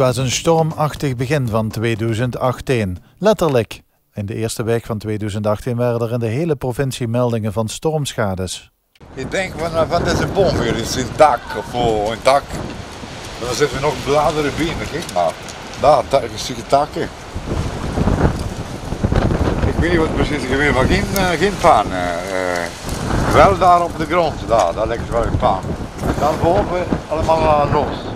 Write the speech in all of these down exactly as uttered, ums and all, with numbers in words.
Het was een stormachtig begin van tweeduizend achttien. Letterlijk. In de eerste week van tweeduizend achttien waren er in de hele provincie meldingen van stormschades. Ich dink van, van deze boum hie is ein tak of zo, ein tak. Dao zitte nog bladere bie, dink ich, mer dao, ta-, ich zeen takke. Ich weit neet waat precies gebeurd is, mer gein, eh, gein paan. Eh, waal dao op de grond, dao, dao ligke ze waal in paan. En dan boven allemaol, eh, los.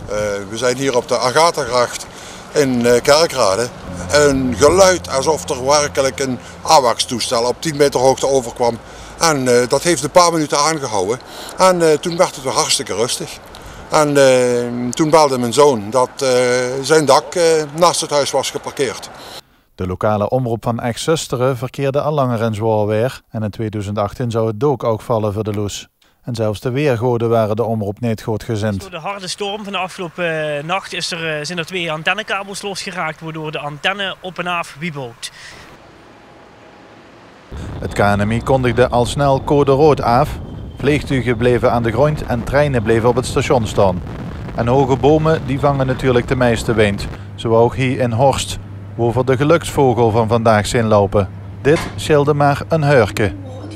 Eh, we zijn hier op de Agathagracht in, eh, Kerkrade. Een geluid alsof er werkelijk een AWACS-toestel op tien meter hoogte overkwam. En, eh, dat heeft een paar minuten aangehouden. En, eh, toen werd het weer hartstikke rustig. En, eh, toen belde mijn zoon dat, eh, zijn dak, eh, naast het huis was geparkeerd. De lokale omroep van Ech-Zöstere verkeerde al langer in zwaor weer en in tweeduizend achttien zou het dook ook vallen voor de Loes. En zelfs de weergoden waren de omroep niet goodgezind. Door de harde storm van de afgelopen, eh, nacht is er, eh, zijn er twee antennekabels losgeraakt, waardoor de antenne op en af wiebelt. Het K N M I kondigde al snel code rood af. Vleegtuigen bleven aan de grond en treinen bleven op het station staan. En hoge bomen, die vangen natuurlijk de meeste wind. Zo ook hier in Horst, wo v'r de geluksvogel van vandaag zeen loupe. Dit scheelde maar een heurke. Oh,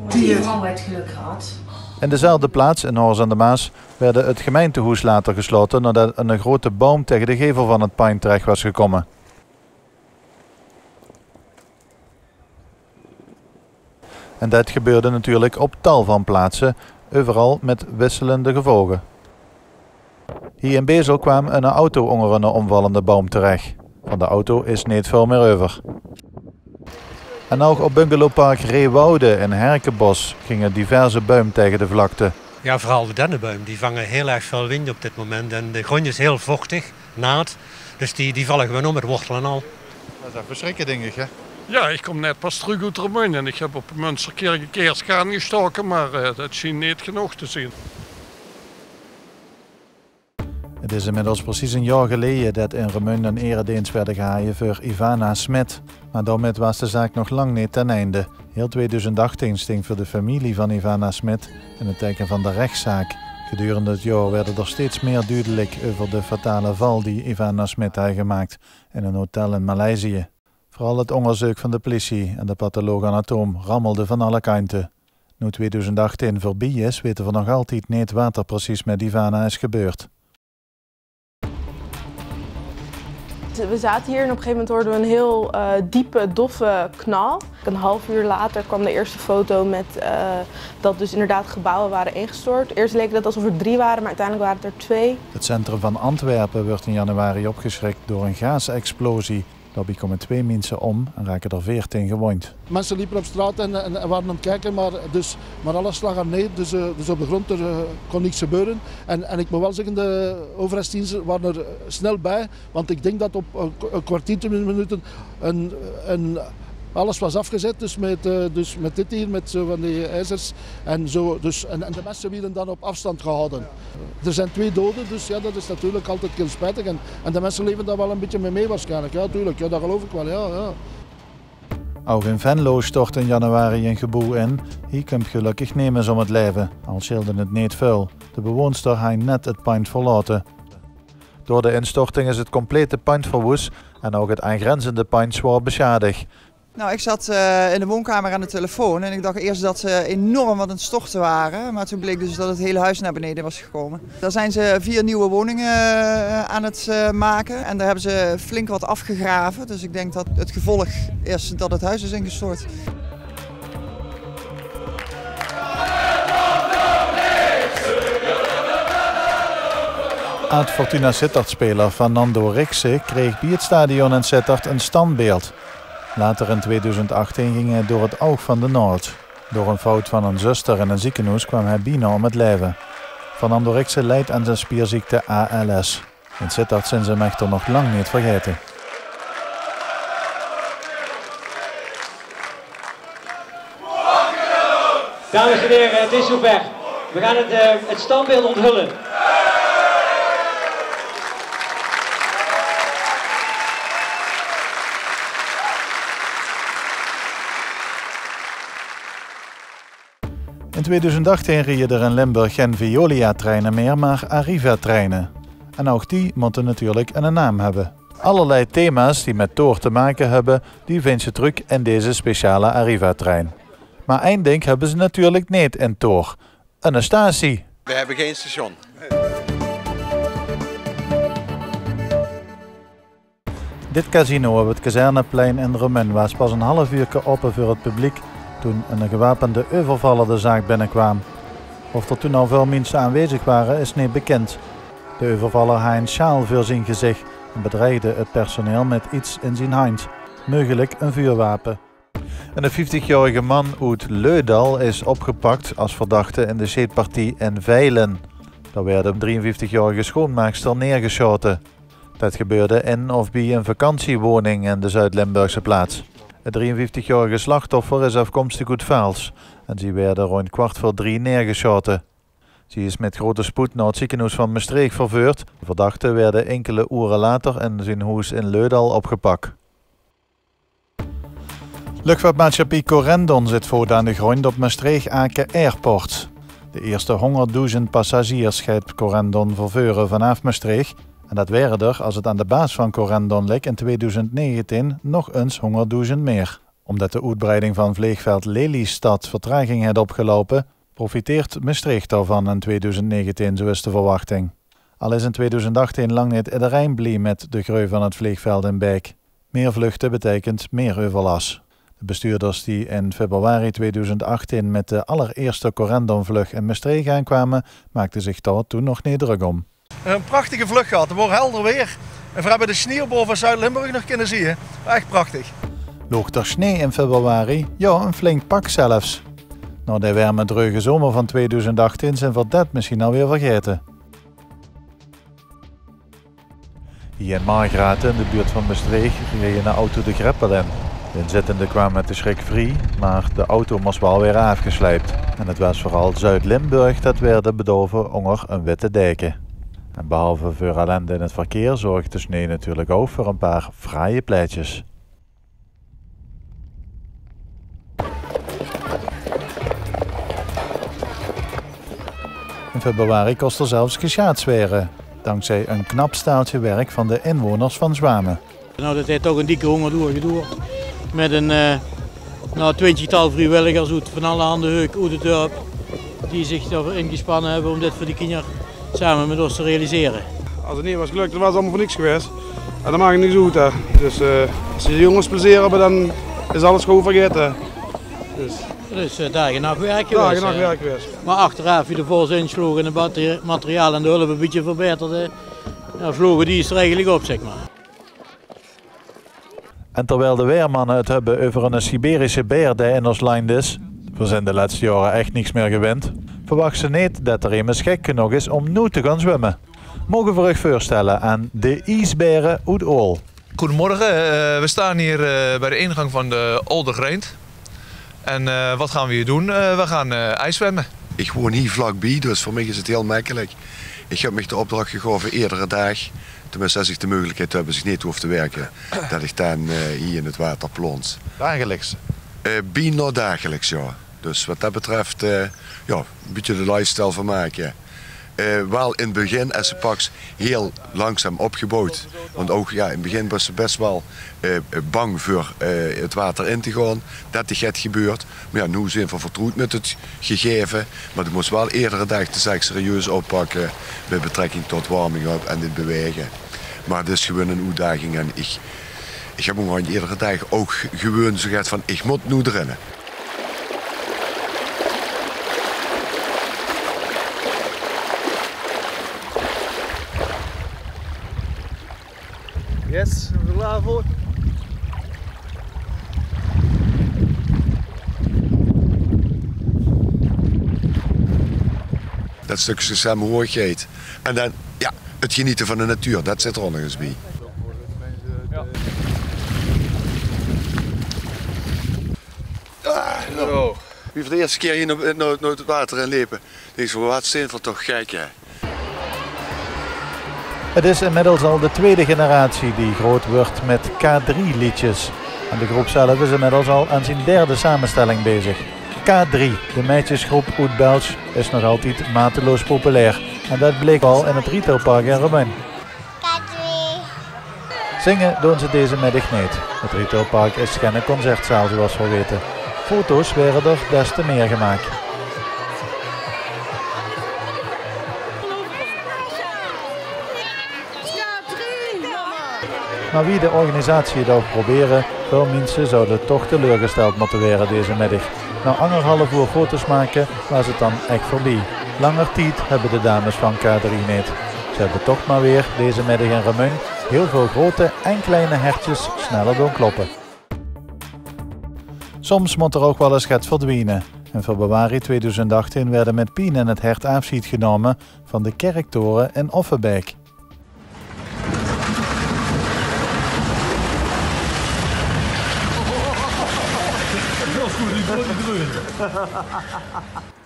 die vrouw het geluk gehad. In dezelfde plaats, in Horst aan de Maas, werd het gemeentehoes later gesloten nadat een grote boom tegen de gevel van het pand terecht was gekomen. En dat gebeurde natuurlijk op tal van plaatsen, overal met wisselende gevolgen. Hier in Bezel kwam een auto onder een omvallende boom terecht. Van de auto is niet veel meer over. En ook op bungalowpark Reewoude in Herkenbosch gingen diverse bomen tegen de vlakte. Ja, vooral de dennenbomen, die vangen heel erg veel wind op dit moment. En de grond is heel vochtig, naat. Dus die, die vallen gewoon om met wortelen al. Dat is effe schrikke, dink ich, hè? Ja, ich kóm net pas trök oet Remunj en ich höb op Munsterkirk ein keerske aangestaoke, mer, eh, dat sjient neet genóg te zeen. Het is inmiddels precies een jaar geleden dat in Remunj een eredeens werd gehaje voor Ivana Smit. Maar daarmee was de zaak nog lang niet ten einde. Heel tweeduizend achttien sting voor de familie van Ivana Smit in het teken van de rechtszaak. Gedurende het jaar werd er steeds meer duidelijk over de fatale val die Ivana Smit had gemaakt in een hotel in Maleisië. Vooral het onderzoek van de politie en de patholoog-anatoom rammelde van alle kanten. Nu tweeduizend achttien voorbij is, weten we nog altijd niet wat er precies met Ivana is gebeurd. We zaten hier en op een gegeven moment hoorden we een heel, eh, diepe, doffe knal. Een half uur later kwam de eerste foto met, eh, dat dus inderdaad gebouwen waren ingestort. Eerst leek het alsof er drie waren, maar uiteindelijk waren het er twee. Het centrum van Antwerpen werd in januari opgeschrikt door een gaasexplosie. Daarbij komen twee mensen om en raken er veertien gewond. Mensen liepen op straat en, en, en waren aan het kijken, maar, dus, maar alles lag er neer. Dus, eh, dus op de grond er, eh, kon niets gebeuren. En, en ik moet wel zeggen, de overheidsdiensten waren er, eh, snel bij. Want ik denk dat op een, een kwartier, twintig minuten een, een, alles was afgezet. Dus met, eh, dus met dit hier, met zo van die ijzers en zo. Dus, en, en de mensen werden dan op afstand gehouden. Er zijn twee doden, dus ja, dat is natuurlijk altijd heel spijtig. En, en de mensen leven daar wel een beetje mee mee waarschijnlijk. Ja, tuurlijk. Ja, dat geloof ik wel. Ja, ja. Ook in Venlo stort in januari een gebouw in. Hier komt gelukkig nemes om het leven, al scheelde het niet veel. De bewoonster haaj net het pand verlaten. Door de instorting is het complete pand verwoest en ook het aangrenzende pand zwaar beschadigd. Nou, ik zat, eh, in de woonkamer aan de telefoon en ik dacht eerst dat ze enorm wat aan het storten waren. Maar toen bleek dus dat het hele huis naar beneden was gekomen. Daar zijn ze vier nieuwe woningen, eh, aan het, eh, maken. En daar hebben ze flink wat afgegraven. Dus ik denk dat het gevolg is dat het huis is ingestort. Oud-Fortuna Sittard-speler Fernando Rixen kreeg bij het stadion in Sittard een standbeeld. Later in tweeduizend achttien ging hij door het oog van de naald. Door een fout van een zuster in een ziekenhuis kwam hij bijna om het leven. Fernando Rixen lijdt aan zijn spierziekte A L S. In Sittard zijn ze hem echter nog lang niet vergeten. Dames en heren, het is zover. We gaan het, eh, het standbeeld onthullen. In tweeduizend achttien rieje d'r in Limburg gen Veolia-treine mier, maar Arriva-treine. En ouch die mótte natuurlik eine naam höbbe. Allerlei thema's die mit Toor te make höbbe, die vinjs se trök in deze speciale Arriva-trein. Maar ein dink höbbe ze natuurlik neet in Toor: eine statie. We hebben geen station. Dit casino op het Kazerneplein in Remunj waas pas ein half uurke ope veur het publiek toen eine gewapende euvervaller de zaak binnekwaam. Of d'r toen al väöl minse aanwezig wore, is neet bekind. De euvervaller haaj ein sjaal veur zien gezich en bedreigde het personeel mit get in zien handj, meugelik ein vuurwape. Eine vieftigjaorige man oet Leudal is opgepak es verdachte in de sjeetpartie in Veilen. Dao woort ein drieënvieftigjaorige sjoonmaakster neergesjaote. Det gebeurde in of bie ein vakantiewoning in de Zuid-Limburgse plaats. Het drieënvieftigjaorige slachtoffer is aafkomstig oet Vaals en zie woort róndj kwart veur drie neergesjaote. Zie is mit grote spoed nao het zekenhoes van Mestreech verveurd. De verdachte woort inkele oere later in zien hoes in Leudal opgepak. Luchtvaartmaatsjappie Corendon zit veurdaag aan de gróndj op Mestreech Aken Airport. De ierste hóngerddoezend passagiers geit Corendon verveure vanaaf Mestreech. En det wore d'r, es het aan de baas van Corendon lik, in tweeduizend negentien nog ens hóngerddoezend mier. Ómdet de oetbreiding van vleegveld Lelystad vertraging haet opgeloupe, profiteert Mestreech daovan in tweeduizend negentien, zo is de verwachting. Al is in tweeduizend achttien lang neet ederein blie mit de greuj van het vleegveld in Baek. Mier vluchte beteikent mier euverlas. De bestuurders die in februari tweeduizend achttien mit de allerierste Corendon-vlug in Mestreech aankwame, maakde zich dao toen nog neet drök óm. Ein prachtige vlug gehad. Het woor helder weer. En veer höbbe de sjnie bove Zuid-Limburg nog kinne zieë. Ech prachtig. Loog d'r sjnee in februari? Jao, ein flink pak zelfs. Nao de werme, dreuge zomer van tweeduizend achttien zeen veer det mesjiens alweer vergaete. Hie in Margraten, in de buurt van Mestreech, reej eine auto de greppel in. De inzittende kwaam mit de sjrik vrie, maar de auto mós waal waere aafgesjleip. En het waas veural Zuid-Limburg det waerde bedaove ónger ein witte deke. En behalve veur ellende in het verkeer zörg de sjnee natuurlik ouch veur ein paar fraaie plaetsjes. In februari kós d'r zelfs gesjaats waere, dankzij ein knap staaltje werk van de inwoners van Zjwame. Nou, det haet toch ein dikke hóngerd oer gedoerd. Mit ein, eh, nou, twintigtal vriewilligers oet van allerhande heuk oet het dörp die zich d'r veur ingespanne höbbe óm dit veur de kinjer same mit ós te realisere. Es het neet waas gelök, dan waas het allemaol veur niks gewaes. En det maak niks oet, hè. Dus, eh, es de jónges plezeer höbbe, dan is alles good vergaete. Dus. Dus, eh, daag en nach wirke gewaes, hè. Daag en nach wirke gewaes. Maar achteraaf, wie de vors insjloog en het mate-, materiaal en de hulp ein bietje verbaeterde, jao, vloge die d'r eigelik op, zeg maar. En terwiel de waermanne het höbbe euver eine Siberische baer dae in ós landj is, veer zeen de lètste jaore ech niks mier gewend, verwachs se neet det d'r emes gek genóg is óm noe te gaon zwumme. Moge veer uch veurstelle aan de iesbaere oet Aol. Goedemorgen, eh, we staan hier, eh, bij de ingang van de Older Greent. En, eh, wat gaan we hier doen? Eh, we gaan, eh, ijszwemmen. Ich woon hie vlakbie, dus veur mich is het hiel mekkelik. Ich höb mich de opdrach gegaeve, edere daag, tenminste, es ich de meugelikheid höb, es ich neet hoof te wirke, det ich dan, eh, hie in het water plons. Dagelijks? Eh, bienao dagelijks, jao. Dus wat det betreft, eh, jao, ein bietje de lifestyle van make. Eh, waal in het begin, es se paks, hiel langzaam opgeboewd. Want ouch, jao, in het begin waas se bès waal, eh, bang veur, eh, het water in te gaon, det dich get gebeurt. Maar jao, noe zeen veer vertroewd mit het gegaeve. Maar doe mós waal edere daag de zaak serieus oppakke mit betrekking tot warming-up en het bewaege. Maar het is gewoon ein oetdaging en ich, ich höb óngeveer edere daag ouch gewoon zoe get van, ich mót noe d'rin. Yes, we zijn klaar voor. Det stökske samenhorigheid. En dan, jao, het geniete van de natuur, det zit d'r ouch nog ens bie. Ah, zo. Wie veer de ierste kier hie nao, nao, nao het water in lepe, dinks se: wat zeen veer toch gek, hè? Het is inmiddels al de twiede generatie die groot wuuert mit K drie-leedjes. En de groep zelf is inmiddels al aan zien derde samenstelling bezig. K drie, de meidjesgroep oet Belsj, is nog altied mateloos populair. En det bleek al in het retailpark in Remunj. Zinge doon ze deze middig neet. Het retailpark is genne concertzaal, zoals we weten. Foto's were d'r des te meer gemaak. Maar wie de organisatie het ook probere, veul miense zouwe toch teleurgesteld motte were deze middig. Na angerhalf oer foto's make waas het dan ech veurbie. Langer tied hebbe de dames van K drie neet. Ze hebbe toch maar weer deze middig in Remunj heel veul grote en kleine hertjes sneller doon kloppe. Soms mot er ook wel ens get verdwiene. In februari tweeduizend achttien were met pien in het hert aafsjeid genome van de kerktore in Offebek.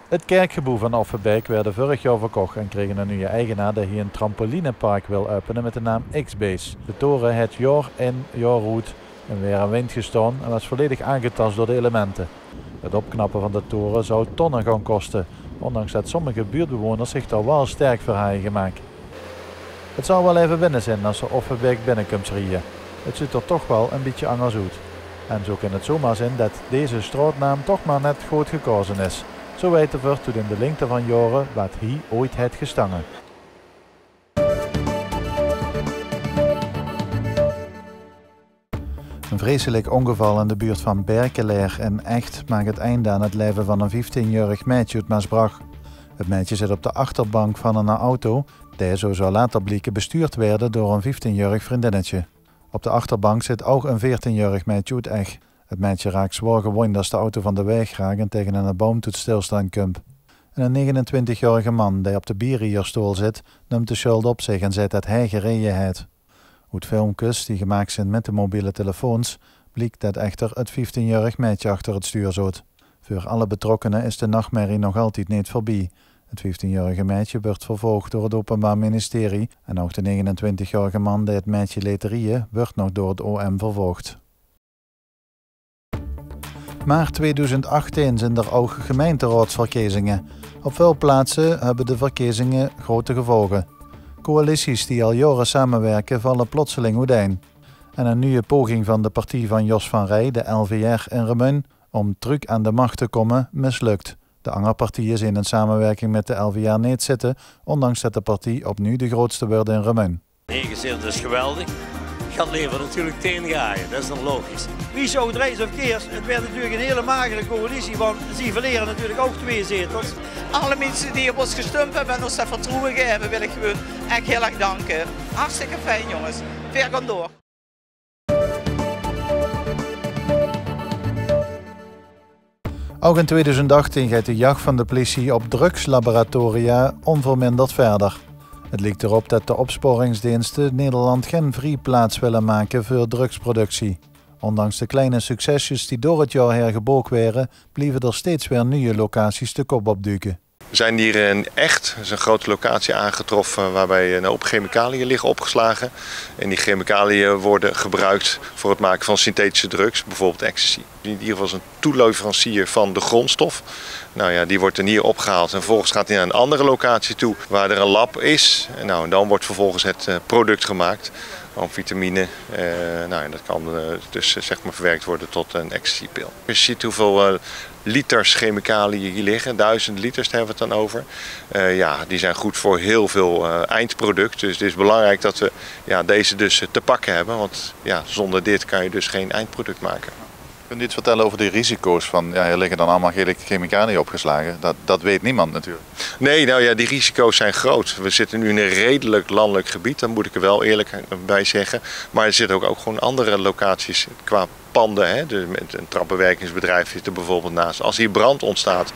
Het kerkgeboew van Offebek were vurrig jaor verkoch en kreeg een nuie eigenaar dae hie een trampolinepark wil äöpene met de naam X-Base. De tore het jaor in, jaor oet in weer en wind gestaon en waas volledig aangetas door de elemente. Het opknappe van de tore zou tonne gaon koste, ondanks det sommige buurtbewoners zich d'r wel sterk veur haje gemaak. Het zal wel effe wenne zien as se Offebek binnekums rieje. Het zuut er toch wel een bietje angers oet. En zo kin het zomaar zien det deze straotnaam toch maar net good gekaoze is. Zo weite ver tot in de lengte van jaore waat hie ooit het gestange. Een vreselijk ongeval in de buurt van Berkelaer in Echt maak het einde aan het leve van een vieftienjäörig meidje oet Maasbrach. Het meidje zit op de achterbank van een auto, dae, zo zou later blieke, bestuurd werde door een vieftienjäörig vriendinnetje. Op de achterbank zit ook een veertienjäörig meidje oet Echt. Het meidje raak zwaor gewond as de auto van de waeg raak en tegen een boum tot stilstaon kump. Een negenentwintigjäörige man, dae op de bierriejerstool zit, numt de schuld op zich en zet det hae gereje het. Oet filmkes die gemaak zien met de mobiele telefoons, bliek det echter het vieftienjäörig meidje achter het stuur zoot. Veur alle betrokkene is de nachtmerrie nog altied neet veurbie. Het vieftienjäörige meidje wuurt vervolgd door het Openbaar Ministerie en ook de negenentwintigjäörige man dae het meidje leet rieje, wuurt nog door het O M vervolgd. Maart tweeduizend achttien zien er ook gemeinteraadsverkezinge. Op veul plaatse hebbe de verkezinge grote gevolge. Coalities die al jaore samewirke valle plotseling oetein. En een nuie poging van de partie van Jos van Rij, de L V R in Remunj, om truuk aan de macht te komme, mislukt. De anger partieje zien in samewirking met de L V R neet zitte, ondanks det de partie opnuuj de grootste wuurt in Remunj. Hege zit, det is geweldig. Gaat lever natuurlijk tegengaje, det is dan logisch. Wie zou het reis of keers? Het werd natuurlijk een hele magere coalitie, want zie verleren natuurlijk ook twee zetels. Alle miense die op ós gestump hebbe en ós det vertroewe gaeve, wil ik gewoon ech heel erg danke. Hartstikke fijn, jonges. Veer gaon door. Ook in tweeduizend achttien geit de jacht van de pliesie op drugslaboratoria onverminderd verder. Het liek d'rop det de opsporingsdeenste Nederland gen vrie plaats wille make veur drugsproductie. Ondanks de kleine succesjes die door het jaor haer gebook were, blieve er steeds weer nuie locaties de kop opduke. We zijn hier in Echt, dat is een grote locatie, aangetroffen waarbij een hoop chemicaliën liggen opgeslagen. En die chemicaliën worden gebruikt voor het maken van synthetische drugs, bijvoorbeeld ecstasy. In ieder geval is een toeleverancier van de grondstof. Nou ja, die wordt dan hier opgehaald en vervolgens gaat hij naar een andere locatie toe waar er een lab is. En nou, dan wordt vervolgens het eh, product gemaakt, amfetamine. Eh, nou, en dat kan eh, dus eh, zeg maar verwerkt worden tot een ecstasypil. Je ziet hoeveel eh, liters chemicaliën hier liggen. Duizend liters hebben we het dan over. Eh, ja, die zijn goed voor heel veel eh, eindproduct. Dus het is belangrijk dat we ja, deze dus eh, te pakken hebben. Want ja, zonder dit kan je dus geen eindproduct maken. Kunt u iets vertellen over de risico's van, ja, hier liggen dan allemaal chemicaliën opgeslagen. Dat, dat weet niemand natuurlijk. Nee, nou ja, die risico's zijn groot. We zitten nu in een redelijk landelijk gebied, dat moet ik er wel eerlijk bij zeggen. Maar er zitten ook, ook gewoon andere locaties qua panden, hè. Dus met een trappenwerkingsbedrijf zit er bijvoorbeeld naast. Als hier brand ontstaat,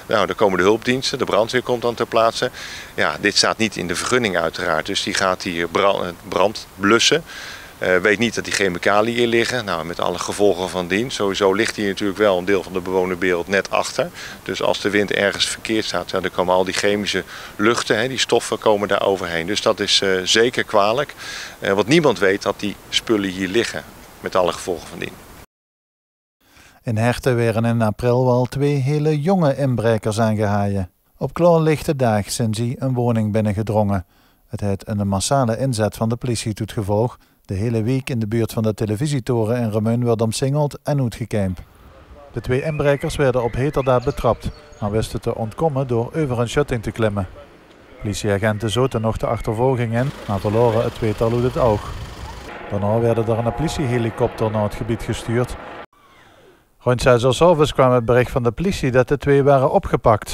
nou, dan komen de hulpdiensten, de brandweer komt dan ter plaatse. Ja, dit staat niet in de vergunning uiteraard, dus die gaat hier brand, brand blussen. Eh, weet niet dat die chemicaliën hier liggen. Nou, met alle gevolgen van dien. Sowieso ligt hier natuurlijk wel een deel van de bewoonde wereld net achter. Dus als de wind ergens verkeerd staat, ja, dan komen al die chemische luchten, hè, die stoffen komen daar overheen. Dus dat is eh, zeker kwalijk. Eh, want niemand weet dat die spullen hier liggen, met alle gevolgen van dien. In Herten waere in april al twee hele jónge inbraekers aangehaje. Op klaorlichte daag zeen zie ein woning binnegedrónge. Het haet eine massale inzet van de pliesie tot gevolg. De hele wiek in de buurt van de televisietore in Remunj woort ómsingeld en oetgekeimp. De twee inbraekers waerde op heterdaad betrap, maar wiste te óntkómme door euver ein sjutting te klimme. Pliesieagente zote nog de achtervolging in, maar verlaore het tweetal oet het oug. Daonao waerde d'r eine pliesiehelikopter nao het gebied gestuurd. Rónd zes oor 's aoves kwaam het berich van de pliesie det de twee waere opgepak.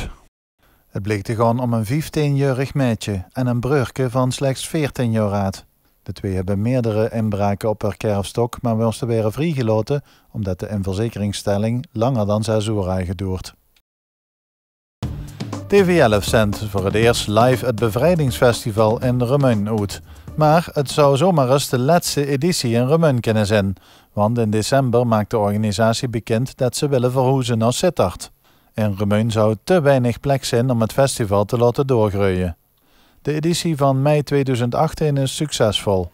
Het bleek te gaon óm ein vieftieënjäörig maedje en ein breurke van slechts veertieën jaor aad. De twee höbbe meerdere inbrake op häör kerfstok, maar móste waere vriegeloate, ómdet de inverzekeringstelling langer dan zes oer haaj gedoerd. T V elf zend veur het eers live het Bevrijdingsfestival in Remunj oet. Maar het zou zomaar ens de lètste editie in Remunj kinne zeen, want in december maak de organisatie bekind det ze wille verhoeze nao Sittard. In Remunj zou te weinig plek zeen óm het festival te laote doorgreuje. De editie van mei tweeduizend achttien is succesvol.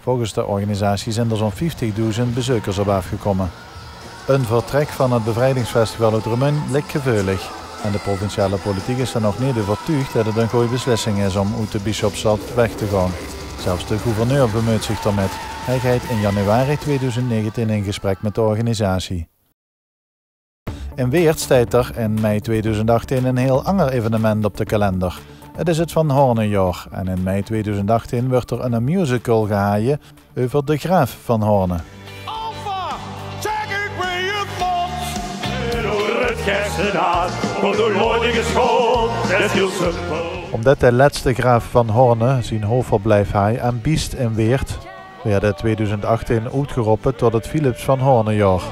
Volges de organisatie zeen d'r zo'n vieftigdoezend bezeukers op aafgekómme. Ein vertrek van het Bevrijdingsfestival oet Remunj lik geveulig. En de provinciale politiek is d'r nog neet euvertuug det het ein gooj beslissing is óm oet de Bisschopsstad weg te gaon. Zelfs de gouverneur bemeut zich d'rmit. Hae geit in januari tweeduizend negentien in gesprek mit de organisatie. In Weert steit d'r in mei tweeduizend achttien ein heel anger evenement op de kalender. Het is het Van Hornejaor en in mei tweeduizend achttien wuuert d'r ein musical gehaje euver de graaf Van Horne. Alfa, zeg ik weer je mond. Door het gerstenaad komt de lordige school des Hielse Pool. Ómdet de lètste graaf Van Horne zien hoofverblijf haaj aan Biest in Weert, waerde tweeduizend achttien oetgerope tot het Philips Van Hornejaor.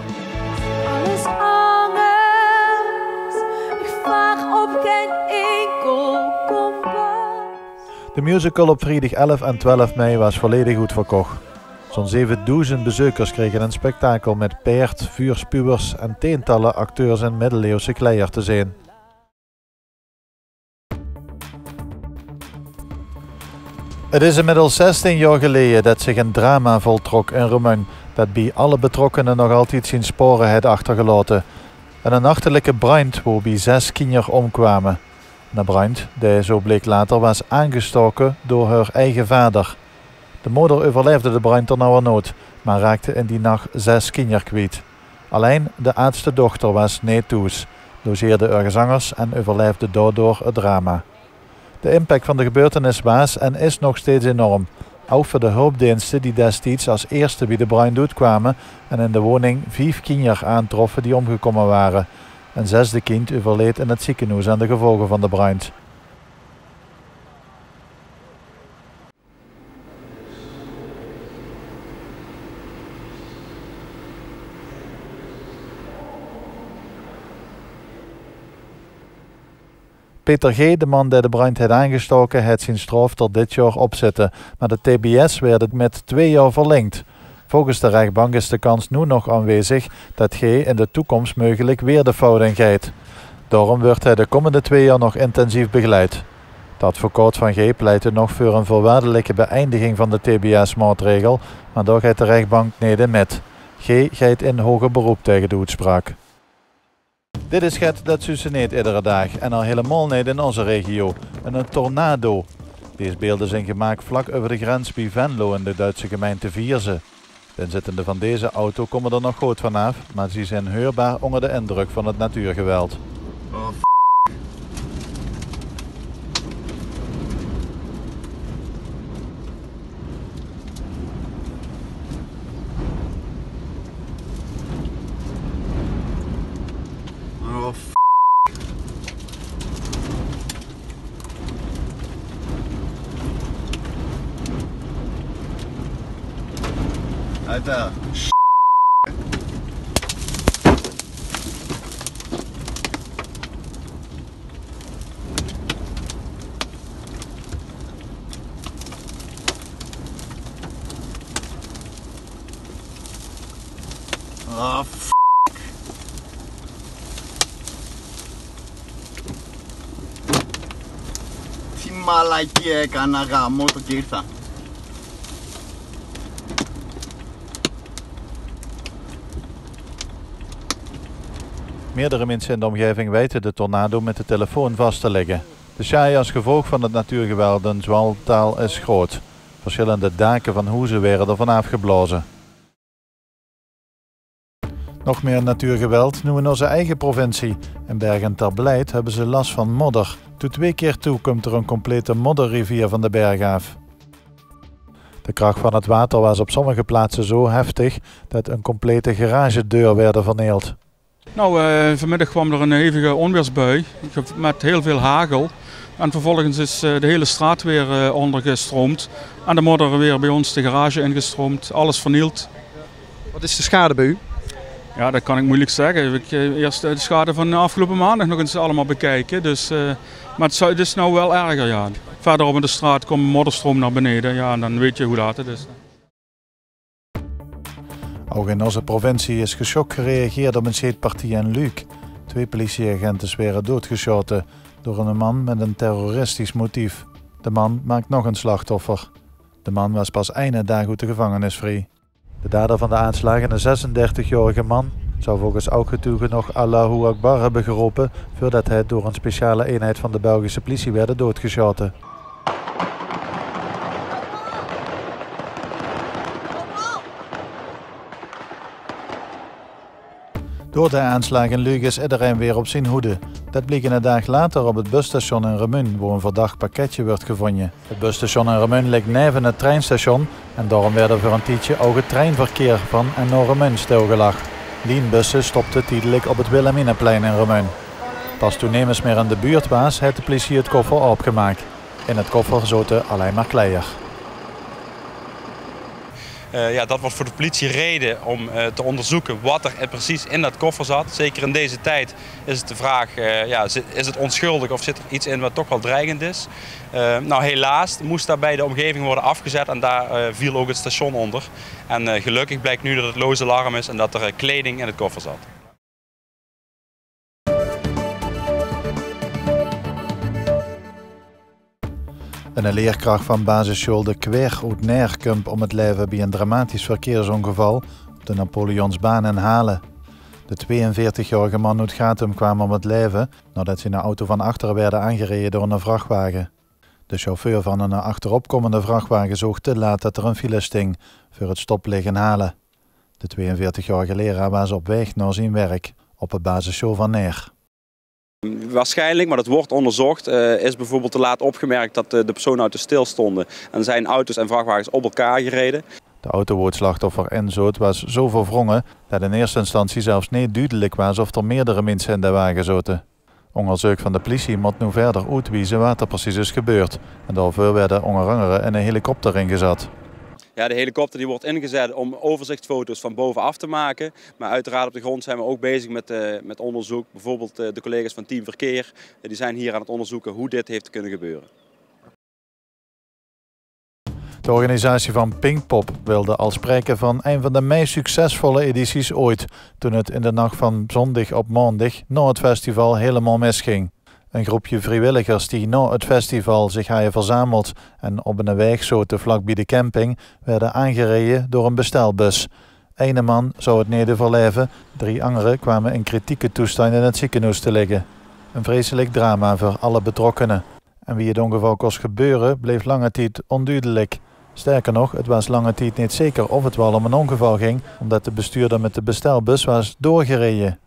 Alles angers, ik vaar op geen enkel kompas. De musical op vriedig elf en twelf mei waas volledig oetverkoch. Zo'n zevendoezend bezeukers krege ein spektakel mit paerd, vuurspuwers en tientalle acteurs in middeleeuwse kleier te zeen. Het is inmiddels zestien jaor geleje det zich ein drama voltrok in Remunj, det bie alle betrokkene nog altied zien spore haet achtergelaote. Ein nachtelike brandj woebie zes kinjer ómkwame. Eine brandj, dae, zo bleek later, waas aangestoke door häör eige vader. De moder euverlaefde de brandj ternauwernood, maar raakde in die nach zes kinjer kwiet. Allein de aadste dochter waas neet thoes, logeerde örges angers en euverlaefde daodoor het drama. De impact van de gebeurtenis waas en is nog steeds enorm, ouch veur de hulpdeenste die destieds as eerste bie de brandj oetkwame en in de woning vief kinjer aantroffe die ómgekómme wore. Ein zesde kindj euverleed in het zekenhoes aan de gevolge van de brandj. Peter G., de man dae de brandj haet aangestoke, haet zien straof tot dit jaor opzitte, maar de T B S waerde mit twee jaor verlingd. Volges de rechbank is de kans noe nog aanwezig det G. in de toekoms meugelik weer de fout in geit. Daorom wuuert hae de kómmende twee jaor nog intensief begeleid. De advocaat van G. pleitte nog veur ein veurwaardelike beëindiging van de T B S-maotregel, maar dao geit de rechbank neet in mit. G. geit in hoger beroep taenge de oetspraak. Dit is get det zuus se neet iedere daag en al hielemaol neet in ózze regio. Ein tornado. Dees beelde zeen gemaak vlak euver de grens bie Venlo in de Duitse gemeinte Vierse. De inzittende van deze auto kómme d'r nog good vanaaf, maar zie zeen heurbaar ónger de indrök van het natuurgeweld. Oh, f-, oh, f-, Alter. Ah, f-, Ti malakie kana ga moto kirta. Meerdere minse in de omgeving weite de tornado met de telefoon vas te lègke. De sjaaj as gevolg van het natuurgeweld in Zwaltaal is groot. Verschillende dake van hoeze waere d'rvan aafgeblaoze. Nog meer natuurgeweld, noe in onze eige provincie. In Bergen ter Blijt höbbe ze las van modder. Tot twee kier toe kump er een complete modderrivier van de berg aaf. De krach van het water waas op sommige plaatse zo heftig det een complete garagedeur waerde verneeld. Nou, eh, vanmiddag kwam er een hevige onweersbui met heel veel hagel. En vervolgens is, eh, de hele straat weer, eh, ondergestroomd. En de modder weer bij ons de garage ingestroomd. Alles vernield. Wat is de schade bij u? Ja, dat kan ik moeilijk zeggen. Ik, eh, eerst de schade van de afgelopen maandag nog eens allemaal bekijken. Dus, eh, maar het zou, het is nou wel erger, ja. Verderop in de straat komt een modderstroom naar beneden. Ja, en dan weet je hoe laat het is. Ook in onze provincie is geschokt gereageerd op een scheetpartie in Luuk. Twee politieagenten waere doodgeschoten door een man met een terroristisch motief. De man maakt nog een slachtoffer. De man was pas eine daag oet de gevangenis vrie. De dader van de aanslag, een zesendertigjarige man, zou volgens ooggetuigen nog Allahu Akbar hebben geroepen voordat hij door een speciale eenheid van de Belgische politie werd doodgeschoten. Door de aanslag in Luuk is iedereen weer op zijn hoede. Dat bleek een dag later op het busstation in Remunj, waar een verdacht pakketje werd gevonden. Het busstation in Remunj ligt neven het treinstation en daarom werd er voor een tijdje ook het treinverkeer van en naar Remunj stilgelegd. Lijnbussen stopten tijdelijk op het Wilhelminaplein in Remunj. Pas toen nemes meer in de buurt was, heeft de politie het koffer opgemaakt. In het koffer zaten alleen maar kleier. Eh, ja, dat was voor de politie reden om, eh, te onderzoeken wat er precies in dat koffer zat. Zeker in deze tijd is het de vraag, eh, ja, zi-, is het onschuldig of zit er iets in wat toch wel dreigend is? Eh, nou, helaas moest daarbij de omgeving worden afgezet en daar, eh, viel ook het station onder. En, eh, gelukkig blijkt nu dat het loze alarm is en dat er, eh, kleding in het koffer zat. Een leerkracht van basissjool De Kwer oet Neer kump om het leven bij een dramatisch verkeersongeval op de Napoleonsbaan in Hale. De tweeënveertigjarige man oet Gaatum kwam om het leven nadat zijn auto van achteren werd aangereden door een vrachtwagen. De chauffeur van een achteropkomende vrachtwagen zoog te laat dat er een file sting voor het stoplicht in Hale. De tweeënveertigjarige leraar was op weg naar zijn werk op het basissjool van Neer. Waarschijnlijk, maar dat wordt onderzocht, eh, is bijvoorbeeld te laat opgemerkt dat, eh, de personenauto's stilstonden en zijn auto's en vrachtwagens op elkaar gereden. De auto waar het slachtoffer in zoot was zo verwrongen dat in eerste instantie zelfs niet duidelijk was of er meerdere mensen in de wagen zoten. Onderzoek van de politie moet nu verder uitwijzen wat er precies is gebeurd. En daarvoor werd onder andere een helikopter ingezet. Ja, de helikopter die wordt ingezet om overzichtsfoto's van bovenaf te maken. Maar uiteraard op de grond zijn we ook bezig met, eh, met onderzoek. Bijvoorbeeld, eh, de collega's van Team Verkeer, eh, die zijn hier aan het onderzoeken hoe dit heeft kunnen gebeuren. De organisatie van Pinkpop wilde al spreken van een van de meest succesvolle edities ooit, toen het in de nacht van zondag op maandag na het festival helemaal misging. Een groepje vrijwilligers die na het festival zich hadden verzameld en op een weg zoten vlakbij de camping, werden aangereden door een bestelbus. Ene man zou het niet overleven, drie anderen kwamen in kritieke toestand in het ziekenhuis te liggen. Een vreselijk drama voor alle betrokkenen. En wie het ongeval kost gebeuren, bleef lange tijd onduidelijk. Sterker nog, het was lange tijd niet zeker of het wel om een ongeval ging, omdat de bestuurder met de bestelbus was doorgereden.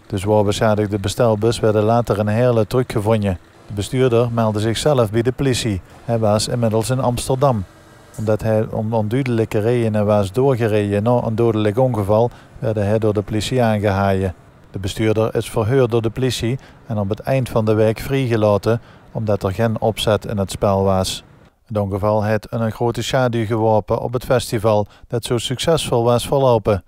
De zwaar beschadigde bestelbus werd later in Heerlen teruggevonden. De bestuurder meldde zichzelf bij de politie. Hij was inmiddels in Amsterdam. Omdat hij om onduidelijke redenen was doorgereden na een dodelijk ongeval, werd hij door de politie aangehouden. De bestuurder is verhoord door de politie en op het eind van de week vrijgelaten, omdat er geen opzet in het spel was. Het ongeval heeft een grote schaduw geworpen op het festival dat zo succesvol was verlopen.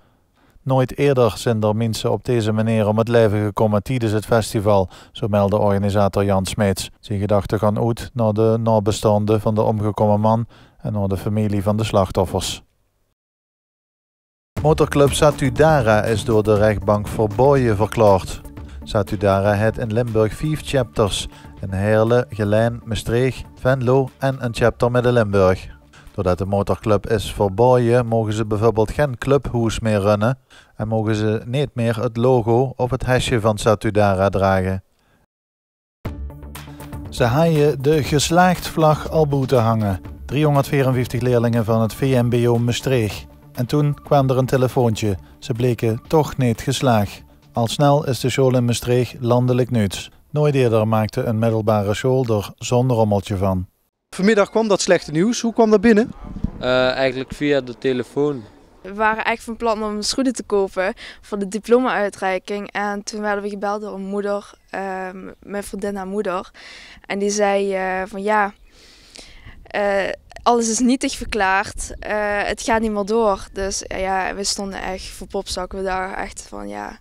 Nooit eerder zijn er mensen op deze manier om het leven gekomen tijdens het festival, zo meldde organisator Jan Smeets. Zijn gedachten gaan uit naar de nabestaanden van de omgekomen man en naar de familie van de slachtoffers. Motorclub Satudara is door de rechtbank verboden verklaard. Satudara heeft in Limburg vijf chapters: in Heerlen, Gelaen, Mestreech, Venlo en een chapter Midden-Limburg. Doordet de motorclub is verbaoje, moge ze beveurbeeld gen clubhoes mee runne en moge ze neet mee 't logo of 't hesje van Satudara drage. Ze haje de geslaagd vlag al boete hange, driehonderdveerenvieftig leerlinge van 't VMBO Mestreech. En toen kwaam d'r 'n telefoontje. Ze bleke toch neet geslaag. Al snel is de sjool in Mestreech landelik nuuts. Noeit eerder maakde 'n middelbare sjool d'r zo'n rommeltje van. Vanmiddag kwam dat slechte nieuws. Hoe kwam dat binnen? Eh, eigenlijk via de telefoon. We waren eigenlijk van plan om schoenen te kopen voor de diploma-uitreiking. En toen werden we gebeld door een moeder, eh, mijn vriendin haar moeder. En die zei, eh, van: "Ja, eh, alles is nietig verklaard. Eh, het gaat niet meer door." Dus, eh, ja, we stonden echt voor popzak. We dachten echt van: "Ja,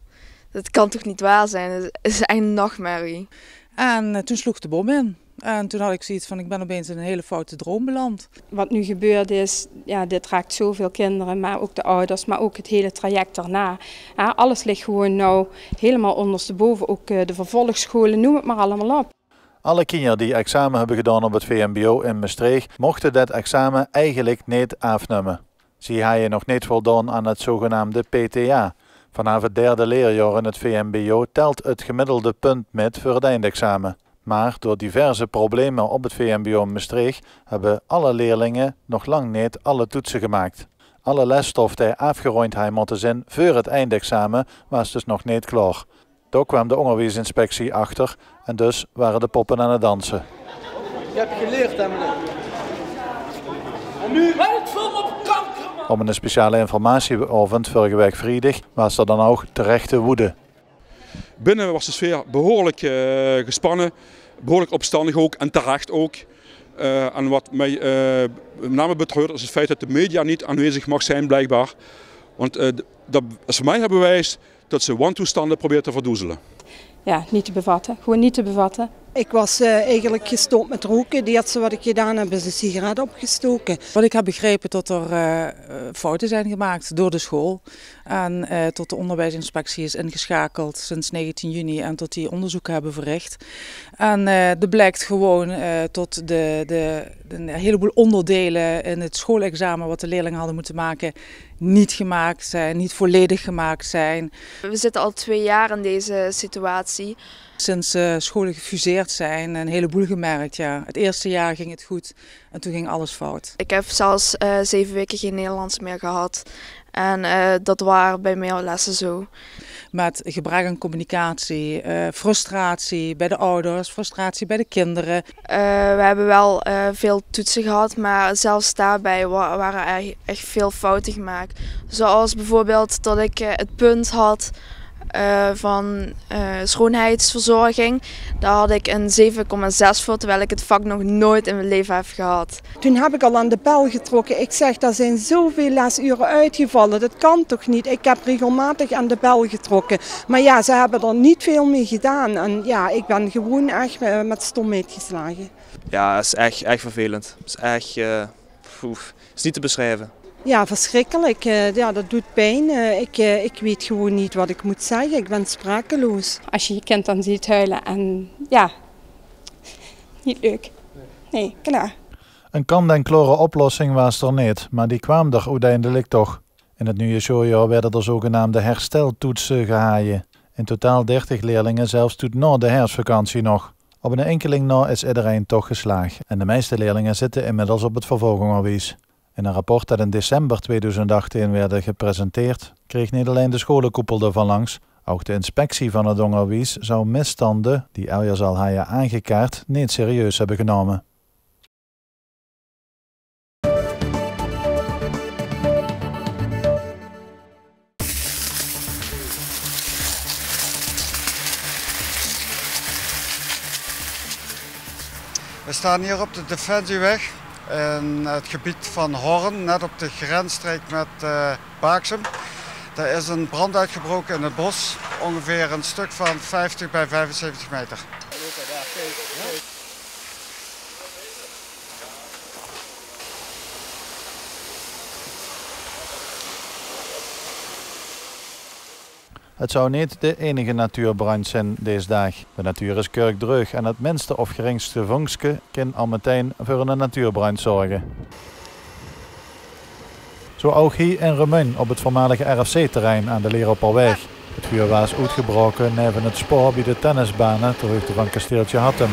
dat kan toch niet waar zijn? Het is echt een nachtmerrie." En, eh, toen sloeg de bom in. En toen had ik zoiets van: "Ik ben opeens in een hele foute droom beland." Wat nu gebeurd is, ja, dit raakt zoveel kinderen, maar ook de ouders, maar ook het hele traject daarna. Ja, alles ligt gewoon nou helemaal ondersteboven, ook, eh, de vervolgscholen, noem het maar allemaal op. Alle kinjer die examen höbbe gedaon op 't VMBO in Mestreech, mochte det examen eigelik neet aafnumme. Zie haje nog neet voldaon aan 't zogenaamde PTA. Vanaaf 't derde leerjaor in 't VMBO telt 't gemiddelde punt mit veur 't eindexamen. Maar door diverse probleme op 't VMBO in Mestreech höbbe alle leerlinge nog lang neet alle toetse gemaakt. Alle lesstof die aafgeroend haaj motte zin veur 't eindexamen waas dus nog neet klaor. Dao kwaam de óngerwiesinspectie achter en dus ware de poppe aan 't danse. Ik heb geleerd, hè, meneer. En nu? Om 'ne speciale informatieaovend vörige waek vriedig waas d'r dan ouch terechte woede. Binnen was de sfeer behoorlijk, eh, gespannen, behoorlijk opstandig ook en terecht ook. Eh, en wat mij, eh, met name betreurt is het feit dat de media niet aanwezig mag zijn, blijkbaar. Want, eh, d-, dat is voor mij het bewijs dat ze wantoestanden proberen te verdoezelen. Ja, niet te bevatten. Gewoon niet te bevatten. Ik was, eh, eigenlijk gestopt met roken. Het eerste wat ik gedaan heb, is een sigaret opgestoken. Wat ik heb begrepen, dat er, eh, fouten zijn gemaakt door de school. En, eh, tot de onderwijsinspectie is ingeschakeld sinds negentien juni en tot die onderzoeken hebben verricht. En, eh, er blijkt gewoon, eh, tot de, de, een heleboel onderdelen in het schoolexamen wat de leerlingen hadden moeten maken, niet gemaakt zijn, niet volledig gemaakt zijn. We zitten al twee jaar in deze situatie. Sinds, eh, scholen gefuseerd zijn, een heleboel gemerkt, ja. Het eerste jaar ging het goed en toen ging alles fout. Ik heb zelfs, eh, zeven weken geen Nederlands meer gehad. En, eh, dat waren bij meer lessen zo. Met gebrek aan communicatie, eh, frustratie bij de ouders, frustratie bij de kinderen. Eh, we hebben wel, eh, veel toetsen gehad, maar zelfs daarbij wa-, waren er echt veel fouten gemaakt. Zoals bijvoorbeeld dat ik, eh, het punt had, eh, van, eh, schoonheidsverzorging. Daar had ik een zeven komma zes voor, terwijl ik het vak nog nooit in mijn leven heb gehad. Toen heb ik al aan de bel getrokken. Ik zeg: "Daar zijn zoveel lesuren uitgevallen. Dat kan toch niet? Ik heb regelmatig aan de bel getrokken." Maar ja, ze hebben er niet veel mee gedaan. En ja, ik ben gewoon echt, eh, met stomheid geslagen. Ja, het is echt, echt vervelend. Het is echt, eh, oef, het is niet te beschrijven. Ja, verschrikkelijk. Eh, ja, dat doet pijn. Eh, ik, eh, ik weet gewoon niet wat ik moet zeggen. Ik ben sprakeloos. Als je je kind dan ziet huilen en ja, niet leuk. Nee, klaar. Ein kant-en-klore oplossing waas d'r neet, maar die kwaam d'r oeteindelik toch. In 't nuuje sjooljaor waerde d'r zogenaamde hersteltoetse gehaje. In totaal dertig leerlinge zelfs toet nao de herfsvakantie nog. Op ein inkeling nao is ederein toch geslaag en de meiste leerlinge zitte inmiddels op 't vervolgongerwies. In ein rapport det in december tweeduizend achttien waerde gepresenteerd, kreeg neet allein de sjolekoepel d'rvan langs, ouch de inspectie van 't óngerwies zou misstande, die elders al haje aangekaart, neet serieus höbbe genaome. We staan hier op de Defensieweg in het gebied van Horn, net op de grensstreek met, eh, Baaksem. Er is een brand uitgebroken in het bos, ongeveer een stuk van vijftig bij vijfenzeventig meter. Het zou neet de einige natuurbrandj zeen dees daag. De natuur is kurkdreug en het minste of geringste vonkske kin al metein veur eine natuurbrandj zörge. Zoe ouch hie in Remunj op 't veurmalige R F C-terrein aan de Lierhopperwaeg. 't Vuur waas oetgebraoke neve 't spoor bie de tennisbane ter huugde van Kasteeltje Hattem.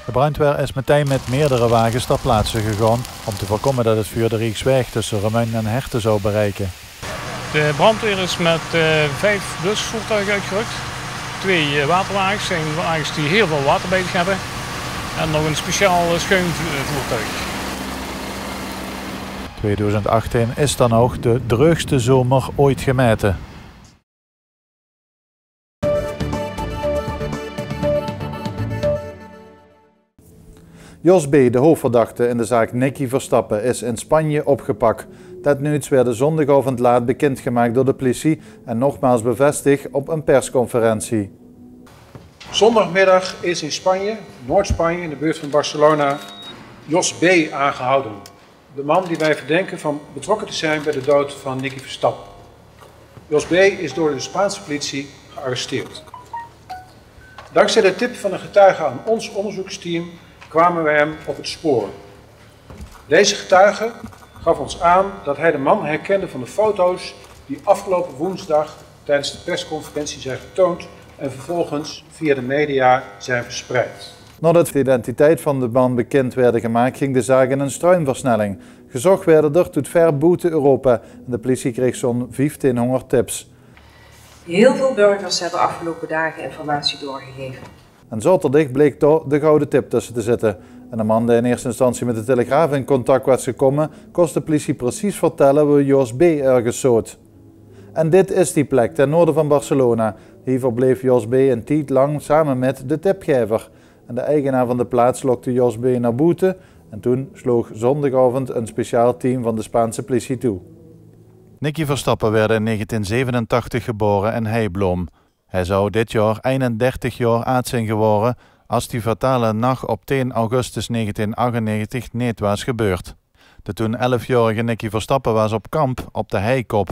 De brandjwaer is metein mit meerdere wages ter plaatse gegaon óm te veurkómme det 't vuur de riekswaeg tösse Remunj en Herten zou bereike. De brandweer is met, eh, vijf blusvoertuigen uitgerukt. Twee, eh, waterwagens, zijn wagens die heel veel water bij zich hebben. En nog een speciaal, eh, schuimvoertuig. Tweeduizend achttien is dan ouch de dreugste zomer ooit gemete. Jos B., de hoofverdachte in de zaak Nicky Verstappen, is in Spanje opgepak. Det nuuts waerde zóndigaovend laat bekindgemaak door de pliesie en nogmaals bevestig op ein persconferentie. Zondagmiddag is in Spanje, Noord-Spanje, in de buurt van Barcelona, Jos B. aangehouden. De man die wij verdenken van betrokken te zijn bij de dood van Nicky Verstappen. Jos B. is door de Spaanse politie gearresteerd. Dankzij de tip van een getuige aan ons onderzoeksteam kwamen we hem op het spoor. Deze getuige gaf ons aan dat hij de man herkende van de foto's die afgelopen woensdag tijdens de persconferentie zijn getoond en vervolgens via de media zijn verspreid. Naodet de identiteit van de man bekind waerde gemaak, ging de zaak in ein struimversnelling. Gezoch waerde d'r toet ver boete Europa en de pliesie kreeg zoe'n vieftienhóngerd tips. Heel veel burgers hebben afgelopen dagen informatie doorgegeven. En zaoterdig bleek dao de gouwe tip tösse te zitte. En de man dae in eerste instantie mit de Telegraaf in contact waas gekómme, kós de pliesie precies vertèlle wo Jos B. örges zoot. En dit is die plek ten noorde van Barcelona. Hie verbleef Jos B. ein tied lang same mit de tipgaever. En de eigenaar van de plaats lokde Jos B. nao boete en toen sloog zóndigaovend ein speciaal team van de Spaanse pliesie toe. Nicky Verstappen waerde in negentien zevenentachtig gebaore in Heibloom. Hae zou dit jaor einendertig jaor aad zeen gewaore es die fatale nach op tien augustus negentien achtennegentig neet waas gebeurd. De toen elfjaorige Nicky Verstappen waas op kamp op de Heikop.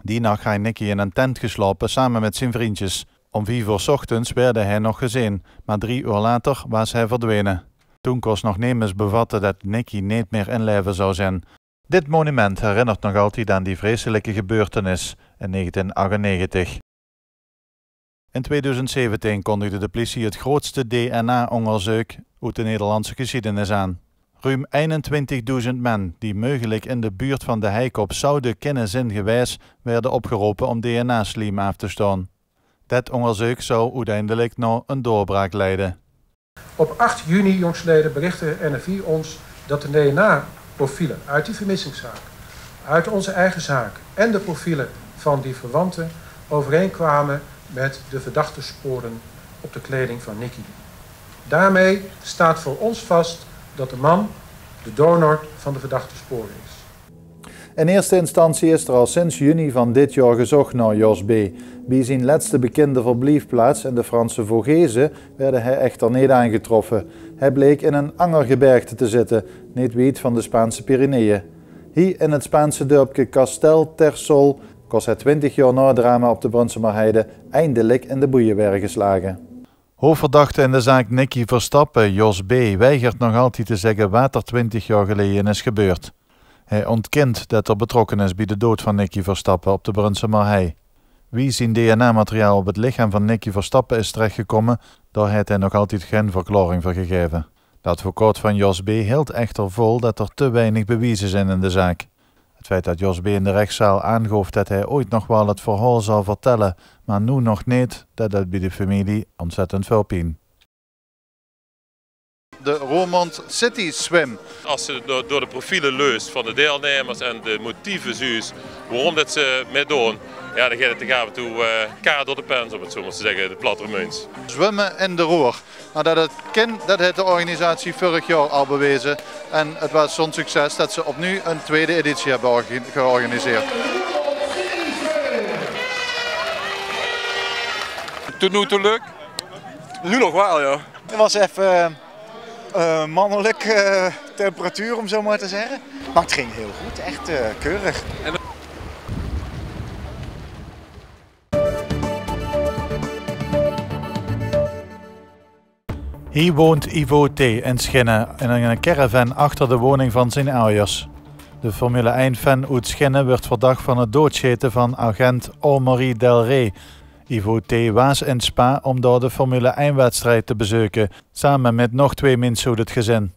Die nach haaj Nicky in ein tent geslaope same mit zien vrundjes. Óm vief oer 's ochtends waerde hae nog gezeen, mer drie oer later waas hae verdwene. Toen kós nog nemes bevatte det Nicky neet mier in laeve zou zeen. Dit monument herinnert nog altied aan die vreselike gebeurtenis in negentien achtennegentig. In tweeduizend zeventien kondigde de pliesie het grootste D N A-óngerzeuk oet de Nederlandse gesjiedenis aan. Ruum einentwintigdoezend men die meugelik in de buurt van de Heikop zoude kinne zeen gewaes, waerde opgerope óm D N A-sliem aaf te staon. Det óngerzeuk zou oeteindelik nao ein doorbraak leie. Op acht juni, jongsleden, berichtte N F I ons dat de D N A-profielen uit die vermissingszaak, uit onze eigen zaak en de profielen van die verwanten overeenkwamen met de verdachte sporen op de kleding van Nicky. Daarmee staat voor ons vast dat de man de donor van de verdachte sporen is. In eerste instantie is er al sinds juni van dit jaor gezocht naar Jos B. Bij zijn laatste bekende verblijfplaats in de Franse Vogese werd hij echter niet aangetroffen. Hij bleek in een anger gebergte te zitten, niet wiet van de Spaanse Pyreneeën. Hier in het Spaanse dorpje Castel Tersol kost hij twintig jaar na het drama op de Brunsumer Heide eindelijk in de boeien worden geslagen. Hoofverdachte in de zaak Nicky Verstappen, Jos B., weigert nog altied te zegge waat er twintig jaor geleje is gebeurd. Hae ontkint det er betrokke is bie de dood van Nicky Verstappen op de Brunsumer Hei. Wie zien D N A-materiaal op het lichaam van Nicky Verstappen is terechgekomme, dao haet hae nog altied gein verklaoring veur gegaeve. De advocaat van Jos B. hilt echter vol det er te weinig bewieze zien in de zaak. Het feit det Jos B. in de rechtszaal aangoof det hae ooit nog waal het verhaol zou vertelle, mer noe nog neet, det deit bie de femilie ontzettend väöl pien. De Roermond City Swim. As se door, door de profiele leus van de deilnummers en de motieve zuus waorom det ze mitdoon, jao, dan geit 't toch aaf en toe, eh, kaart door de pens, óm 't zoe mer te zègke, de plat Remunjs. Zwumme in de Roer. Mer det 't kin, det haet de organisatie veurig jaor al beweze. En 't waas zoe'n succes det ze opnuuj ein twiede editie höbbe orga-, georganiseerd. Tot noe toe leuk. Noe nog waal, jao. 't Waas effe, eh, mannelike, eh, temperatuur, óm zoe mer te zègke. Mer 't ging hiel good, ech, eh, keurig. Hie woont Ivo T. in Sjinne in 'n caravan achter de woning van zien ouders. De Formule ein-fan oet Sjinne werd verdacht van het doodschieten van agent Ormery Del Rey. Ivo T. waas in Spa om daar de Formule ein-wedstrijd te bezoeken, samen met nog twee mensen uit het gezin.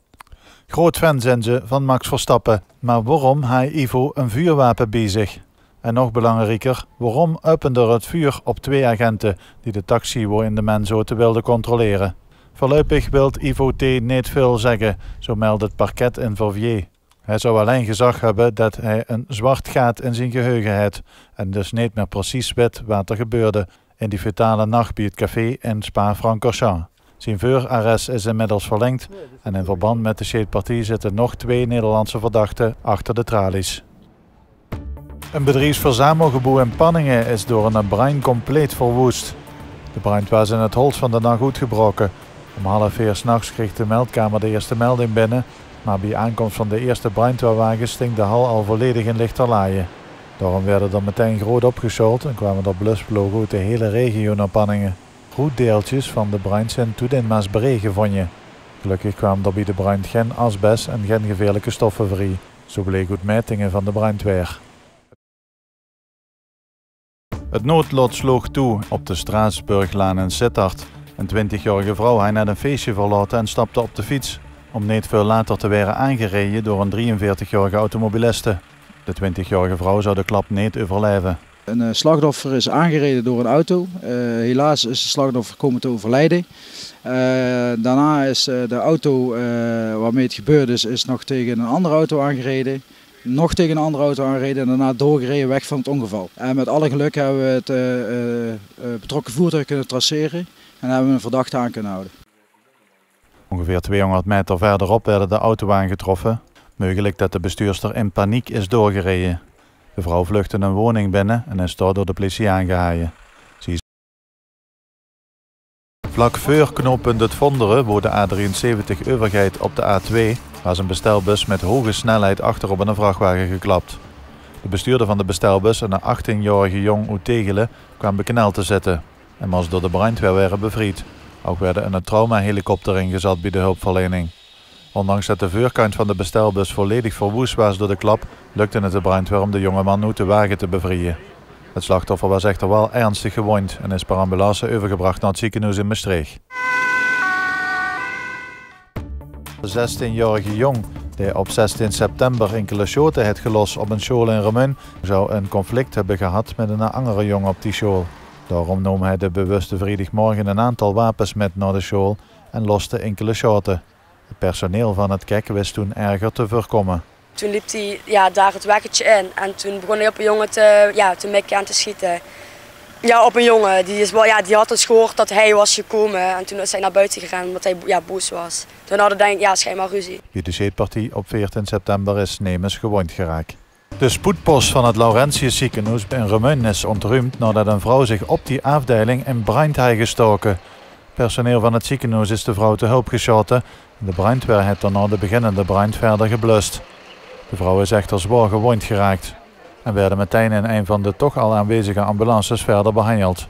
Groot fan zijn ze van Max Verstappen, maar waarom haaj Ivo een vuurwapen bij zich? En nog belangrijker, waarom opende er het vuur op twee agenten die de taxi waarin de man zaten wilden controleren? Voorlopig wilt Ivo T. niet veel zeggen, zo meldt het parket in Verviers. Hij zou alleen gezag hebben dat hij een zwart gaat in zijn geheugen heeft en dus niet meer precies weet wat er gebeurde in die fatale nacht bij het café in Spa-Francorchamps. Zijn voorarrest is inmiddels verlengd en in verband met de scheetpartij zitten nog twee Nederlandse verdachten achter de tralies. Een bedrijfsverzamelgebouw in Panningen is door een brand compleet verwoest. De brand was in het hols van de nacht uitgebroken. Om half veer 's nachts kreeg de meldkamer de eerste melding binnen, maar bij aankomst van de eerste brandweerwagen sting de hal al volledig in lichterlaaie. Daarom werden er meteen groot opgeschaald en kwamen er blusvlogen uit de hele regio naar Panningen. Roetdeeltjes van de brand zijn toen in Maasbree gevonden. Gelukkig kwamen er bij de brand geen asbest en geen gevaarlijke stoffen vrij. Zo bleek uit metingen van de brandweer. Het noodlot sloeg toe op de Straatsburglaan in Sittard. Een twintigjarige vrouw had net een feestje verlaten en stapte op de fiets, om niet veel later te worden aangereden door een drieënveertigjarige automobiliste. De twintigjarige vrouw zou de klap niet overleven. Een eh, slachtoffer is aangereden door een auto. Eh, helaas is het slachtoffer komen te overlijden. Eh, daarna is eh, de auto eh, waarmee het gebeurd is, is nog tegen een andere auto aangereden. Nog tegen een andere auto aangereden en daarna doorgereden weg van het ongeval. En met alle geluk hebben we het eh, eh, eh, betrokken voertuig kunnen traceren en hebben we een verdachte aan kunnen houden. Ongeveer tweehonderd meter verderop werden de auto aangetroffen. Mogelijk dat de bestuurster in paniek is doorgereden. De vrouw vluchtte een woning binnen en is daar door de politie aangehouden. Vlak voor knooppunt Het Vonderen, waar de A73 overgeit op de A2, was een bestelbus met hoge snelheid achter op een vrachtwagen geklapt. De bestuurder van de bestelbus, een achttienjarige jong uit Tegelen, kwam bekneld te zitten en moest door de brandweer worden bevrijd. Ook werd een traumahelikopter ingezet bij de hulpverlening. Ondanks dat de voorkant van de bestelbus volledig verwoest was door de klap, lukte het de brandweer om de jongeman uit de wagen te bevrijden. Het slachtoffer was echter wel ernstig gewond en is per ambulance overgebracht naar het ziekenhuis in Maastricht. De zestienjarige jong, die op zestien september enkele schoten had gelost op een school in Remunj, zou een conflict hebben gehad met een andere jong op die school. Daarom nam hij de bewuste vrijdagmorgen een aantal wapens met naar de school en loste enkele schoten. Het personeel van het kek wist toen erger te voorkomen. Toen liep hij ja, daar het weggetje in en toen begon hij op een jongen te, ja, te mikken en te schieten. Ja, op een jongen. Die, is wel, ja, die had dus gehoord dat hij was gekomen en toen is hij naar buiten gerend omdat hij ja, boos was. Toen hadden denk ik ja, schijnbaar ruzie. Bij de scheetpartij op veertien september is nemes gewond geraakt. De spoedpost van het Laurentius ziekenhuis in Remunj is ontruimd nadat een vrouw zich op die afdeling in brand had gestoken. Personeel van het ziekenhuis is de vrouw te hulp geschoten en de brandweer heeft daarna de beginnende brand verder geblust. De vrouw is echter zwaar gewond geraakt en werd meteen in een van de toch al aanwezige ambulances verder behandeld.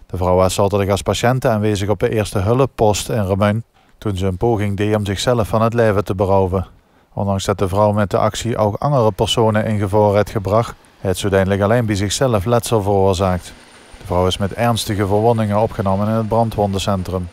De vrouw was zaterdag als patiënte aanwezig op de eerste hulppost in Remunj toen ze een poging deed om zichzelf van het leven te beroven. Ondanks dat de vrouw met de actie ook andere personen in gevaar had gebracht, heeft ze uiteindelijk alleen bij zichzelf letsel veroorzaakt. De vrouw is met ernstige verwondingen opgenomen in het brandwondencentrum.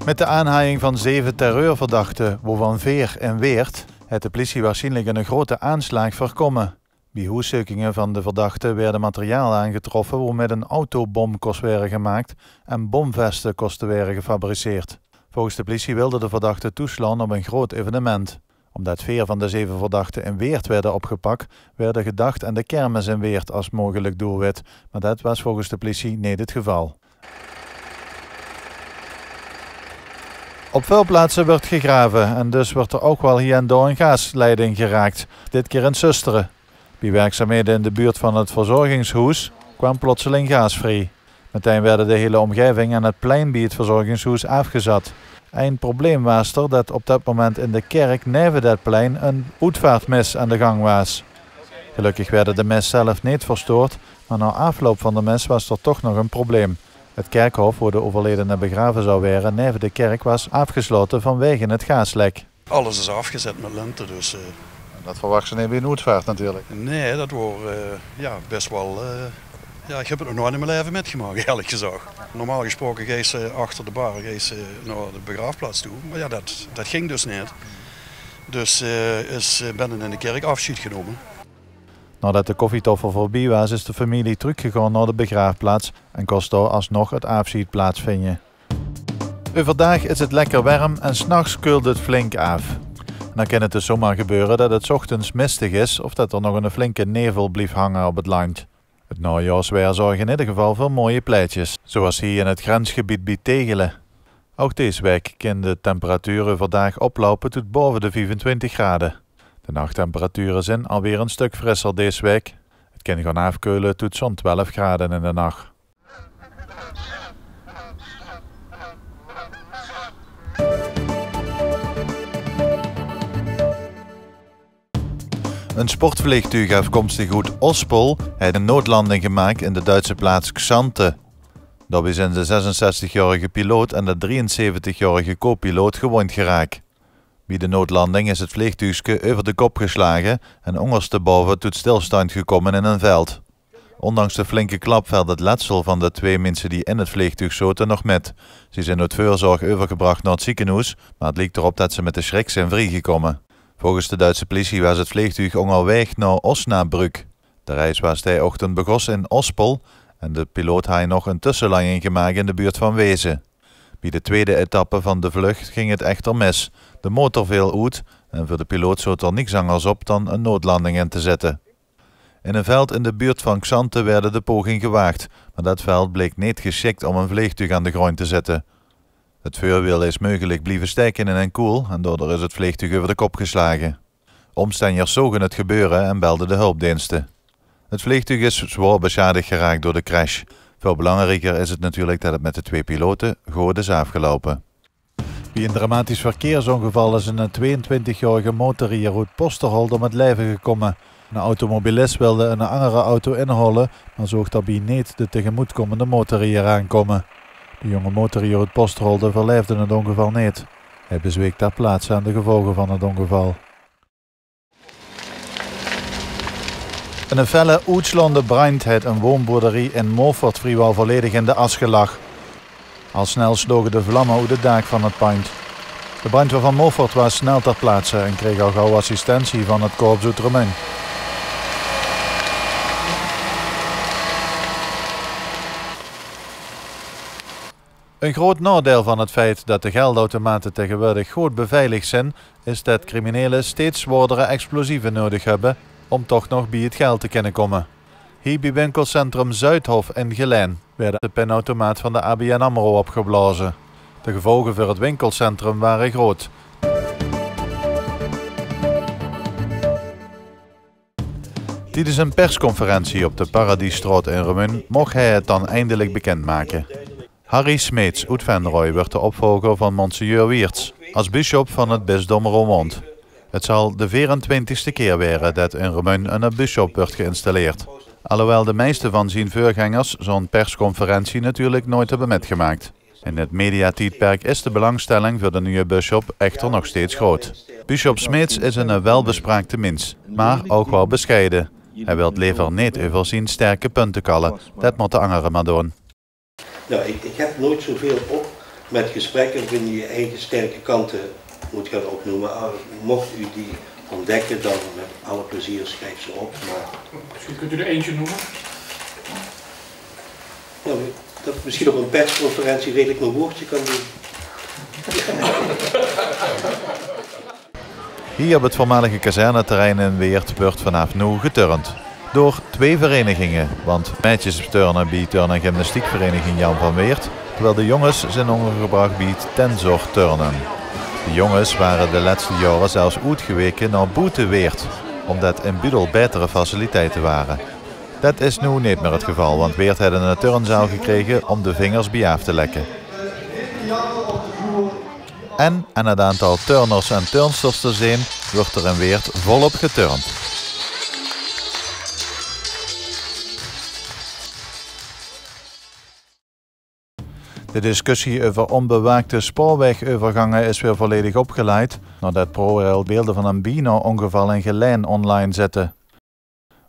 Met de aanhouding van zeven terreurverdachten, waarvan veer in Weert, heeft de politie waarschijnlijk een grote aanslag voorkomen. Bij hoeszeukingen van de verdachten werden materiaal aangetroffen waarmee een autobom kost worden gemaakt en bomvesten kosten worden gefabriceerd. Volgens de politie wilden de verdachten toeslaan op een groot evenement. Omdat veer van de zeven verdachten in Weert werden opgepakt, werd er gedacht aan de kermis in Weert als mogelijk doelwit, maar dat was volgens de politie niet het geval. Op veel plaatsen werd gegraven en dus werd er ook wel hier en daar een gasleiding geraakt, dit keer in Susteren. Bij werkzaamheden in de buurt van het verzorgingshoes kwam plotseling gas vrij. Meteen werden de hele omgeving en het plein bij het verzorgingshoes afgezet. Een probleem was er dat op dat moment in de kerk neven dat plein een uitvaartmis aan de gang was. Gelukkig werden de mis zelf niet verstoord, maar na afloop van de mis was er toch nog een probleem. Het kerkhof wo de euverledene begrave zou waere, neve de kerk, waas aafgeslaote vanwege het gaaslek. Alles is aafgezet mit linten, dus, eh. En det verwachs se neet bie ein oetvaart natuurlik. Nae, det waor, eh, jao, bès waal, eh, jao, ich höb het nog noeit in mien laeve mitgemaak, eerlik gezag. Normaal gesproke geis se achter de bar, geis se nao de begraafplaats toe. Mer jao, det, det ging dus neet. Dus, eh, is, eh, binne in de kerk aafsjeid genómme. Naodet de koffietoffer veurbie waas, is de femilie trökgegaon nao de begraafplaats en kós dao alsnog het aafsjeid plaatsvinje. Euverdaag is het lekker werm en 's nachs keult het flink aaf. En dan kin het dus zomaar gebeure det het 's ochtends mistig is of det er nog eine flinke nevel blief hange op het landj. Het naojaorswaer zörg in eder geval veur mooie plaetjes, zoeas hie in het grensgebied bie Tegele. Ouch dees waek kin de temperatuur euverdaag oploupe tot baove de viefentwintig grade. De nachtemperatuur is alweer ein stök frisser dees waek. Het kin gaon aafkeule tot zoe'n twelf grade in de nach. Ein sportvleegtuug aafkomstig oet Ospol haet ein noodlanding gemaak in de Duitse plaats Xanten. Daobie zeen de zesenzestigjaorige piloot en de drieënzeventigjaorige co-piloot gewónd geraak. Bie de noodlanding is het vleegtuugske euver de kop geslage en óngerstebaove tot stilstand gekómme in ein veld. Óndanks de flinke klap vèlt het letsel van de twee minse die in het vleegtuug zote nog mit. Ze zeen oet veurzaorg euvergebrach nao het zeekenhoes, mer het liek d'rop det ze mit de sjrik zeen vriegekómme. Volges de Duitse pliesie waas het vleegtuug óngerwaeg nao Osnabrück. De reis waas dae ochtend begós in Ospol en de piloot haaj nog ein tösselanding gemaak in de buurt van Weze. Bie de twiede etappe van de vluch ging het echter mis. De motor veel oet en veur de piloot zoot er niks angers op dan ein noodlanding in te zitte. In ein veld in de buurt van Xanten waerde de poging gewaagd, mer det veld bleek neet gesjik óm ein vleegtuug aan de gróndj te zitte. Het veurwiel is meugelik blieve staeke in ein koel en daodoor is het vleegtuug euver de kop geslage. Ómstenjers zoge het gebeure en belde de hulpdeenste. Het vleegtuug is zwaor besjadig geraak door de crash. Väöl belangrieker is het natuurlik det het mit de twee pilote good is aafgeloupe. Bie ein dramatisch verkeersóngeval is eine tweeëntwintigjaorige motorriejer oet Posterholt óm het laeve gekómme. Eine automobilis wilde eine angere auto inhaole, mer zoog daobie neet de tegemoetkomende motorriejer aankómme. De jónge motorriejer oet Posterholt euverlaefde het óngeval neet. Hae bezweek ter plaatse aan de gevolge van het óngeval. Eine felle, oetslaonde brandj haet ein woonboerderie in Moffert vriewaal volledig in de as gelag. Al snel sloge de vlamme oet het daak van het pandj. De brandjwaer van Moffert waas snel ter plaatse en kreeg al gauw assistentie van het korps oet Remunj. Ein groot naodeil van het feit det de geldautomate taegeswoordig good beveilig zeen, is det criminele steeds zwaordere explosieve nudig höbbe óm toch nog bie het geld te kinne kómme. Hie bie winkelcentrum Zuidhof in Gelaen waerde de pinautomaat van de A B N AMRO opgeblaoze. De gevolge veur het winkelcentrum wore groot. Tiedes ein persconferentie op de Paradiesstraot in Remunj moch hae het dan eindelik bekindj make. Harry Smeets oet Venroj wuuert de opvolger van monseigneur Wiertz as bisjop van het bisdom Roermond. Het zal de veerentwintigste kier waere det in Remunj eine bisjop wuuert geïnstalleerd. Alhoewel de meiste van zien veurgengers zoe'n persconferentie natuurlik noeit höbbe mitgemaak. In het mediatiedperk is de belangstelling veur de nuje bisjop echter nog steeds groot. Bisjop Smeets is eine welbespraakte mins, mer ouch waal besjeie. Hae wilt lever neet euver zien sterke punte kalle, det mótte angere mer doon. Nou, ik, ik heb nooit zoveel op met gesprekken waarin je je eigen sterke kanten moet gaan opnoemen. Ah, mocht u die ontdekken, dan met alle plezier schrijf ze op. Maar misschien kunt u er eentje noemen? Nou, dat ik misschien op een persconferentie redelijk mijn woordje kan doen. Hie op het veurmalige kazerneterrein in Weert wuuert vanaaf noe geturnd. Door twee vereniginge, want maedjes turne bie turn- en gymnastiekvereiniging Jan van Weert, terwiel de jónges zeen óngergebrach bie het Tensor turne. De jónges wore de lètste jaore zelfs oetgeweke nao boete Weert, ómdet in Budel baetere faciliteite wore. Det is noe neet mier het geval, want Weert haet ein turnzaal gekrege óm de vingers bie aaf te lekke. En aan het aantal turners en turnsters te zeen, wuuert er in Weert volop geturnd. De discussie euver ónbewaakde spoorwegeuvergange is weer volledig opgeleid, naodet ProRail beelde van ein bienao-óngeval in Gelaen online zette.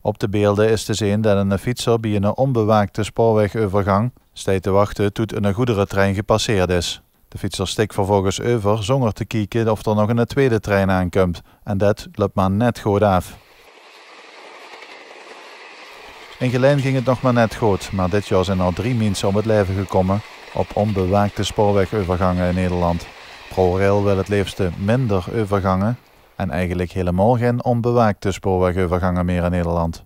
Op de beelde is te zeen det eine fietser bie eine ónbewaakde spoorwegeuvergang steit te wachte toet eine goederentrein gepasseerd is. De fietser stik vervolges euver zónger te kieke of d'r nog eine twiede trein aankump en det löp mer net good aaf. In Gelaen ging het nog mer net good, mer dit jaor zeen al drie miense óm het laeve gekómme op ónbewaakde spoorwegeuvergange in Nederland. ProRail wil het leefste minder euvergange en eigelik hielemaol gein ónbewaakde spoorwegeuvergange mier in Nederland.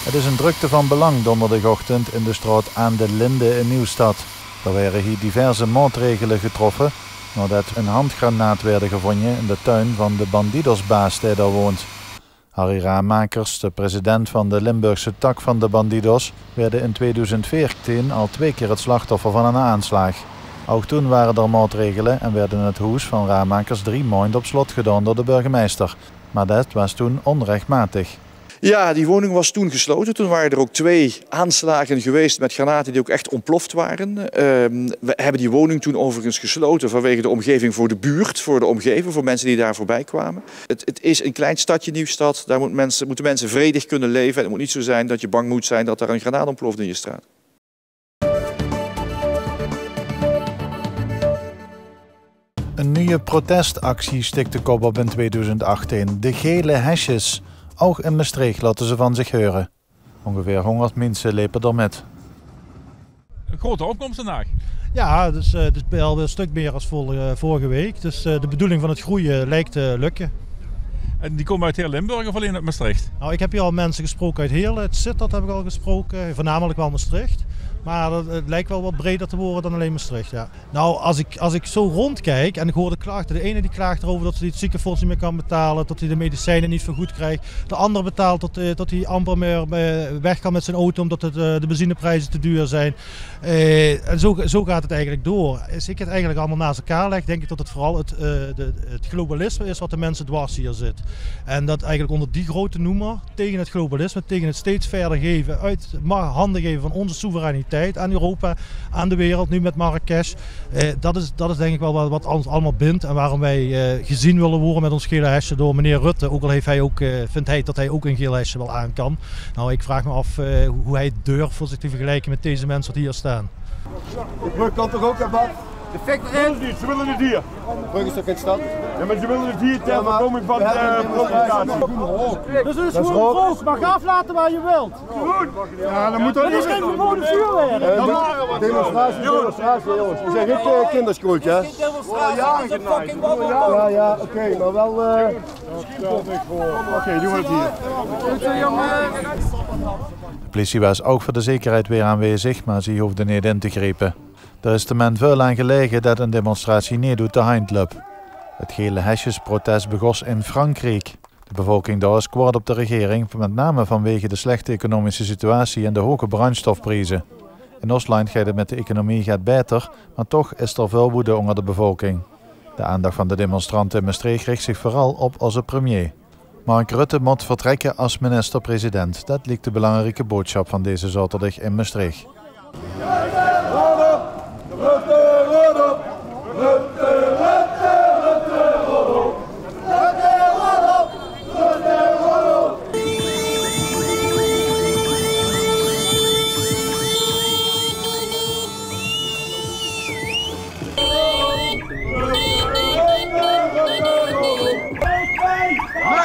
Het is ein drökte van belang dónderdigochtend in de straot Aan de Linde in Nieuwstad. Dao waere hie diverse maotregele getroffe naodet ein handgranaat waerde gevónje in de tuin van de Bandidosbaas dae dao woont. Harry Ramakers, de president van de Limburgse tak van de Bandidos, waerde in tweedoezend veertien al twee kier het slachtoffer van ein aanslaag. Ouch toen waere d'r maotregele en waerde het hoes van Ramakers drie maondj op slot gedaon door de burgemeister. Mer det waas toen ónrechtmaotig. Ja, die woning was toen gesloten. Toen waren er ook twee aanslagen geweest met granaten die ook echt ontploft waren. Ehm, we hebben die woning toen overigens gesloten vanwege de omgeving voor de buurt, voor de omgeving, voor mensen die daar voorbij kwamen. Het, het is een klein stadje, Nieuwstad. Daar moet mensen, moeten mensen vredig kunnen leven. En het moet niet zo zijn dat je bang moet zijn dat er een granaat ontploft in je straat. Ein nuuje protestactie stik de kop op in tweedoezend achttien. De gele hesjes. Ouch in Mestreech laote ze van zich heure. Óngeveer hóngerd miense lepe d'r mit. Ein grote opkomst vandaag. Ja, dus, eh, het is wel weer een stuk meer als vol-, eh, vorige week. Dus, eh, de bedoeling van het groeien lijkt te lukken. En die komen uit heel Limburg of alleen uit Maastricht? Nou, ik heb hier al mensen gesproken uit Heerlen. Uit Zitterd heb ik al gesproken. Voornamelijk wel Maastricht. Maar het, het lijkt wel wat breder te worden dan alleen Maastricht, ja. Nou, als ik, als ik zo rondkijk en ik hoor de klachten. De ene die klaagt erover dat hij het ziekenfonds niet meer kan betalen, dat hij de medicijnen niet vergoed krijgt. De ander betaalt tot, eh, tot hij amper meer, eh, weg kan met zijn auto omdat het, eh, de benzineprijzen te duur zijn. Eh, en zo, zo gaat het eigenlijk door. Als ik het eigenlijk allemaal naast elkaar leg, denk ik dat het vooral het, eh, de, het globalisme is wat de mensen dwars hier zit. En dat eigenlijk onder die grote noemer tegen het globalisme, tegen het steeds verder geven, uit ma-, handen geven van onze soevereiniteit aan Europa, aan de wereld, nu met Marrakesh. Eh, dat is, dat is denk ik wel wat, wat ons allemaal bindt en waarom wij, eh, gezien willen worden met ons gele hesje door meneer Rutte. Ook al heeft hij ook, eh, vindt hij dat hij ook een geel hesje wel aan kan. Nou, ik vraag me af, eh, hoe hij durft voor zich te vergelijken met deze mensen wat hier staan. De brug kan toch ook, hè, Bart? De fik erin. Ze willen het niet, ze willen het hier. De brug is toch in stand? Ja, maar ze willen het hier ter voorkoming van, eh, provocatie. Dus het is gewoon droog. Mag je aflaten waar je wilt. Ja, dan moet dat... Het is geen verboden vuurwerk. Eh, demonstratie, demonstratie, jongens. We zijn geen, eh, kinderschooltje, hè? Ja, ja, oké, maar wel, eh, oké, doen we het hier. De pliesie waas ouch veur de zekerheid weer aanwezig, mer zie hoofde neet in te griepe. D'r is de men väöl aan gelaege det ein demonstratie neet oet de handj löp. Het gele hesjesprotest begós in Frankriek. De bevolking dao is kwaod op de regering, met name vanwege de slechte economische situatie en de hoge brandstofprieze. In ós landj geit het met de economie get baeter, mer toch is d'r väöl woede ónger de bevolking. De aandach van de demonstrante in Mestreech rich zich veural op ózze premier. Mark Rutte mót vertrèkke es minister-president. Det liek de belangrieke boodsjap van deze zaoterdig in Mestreech.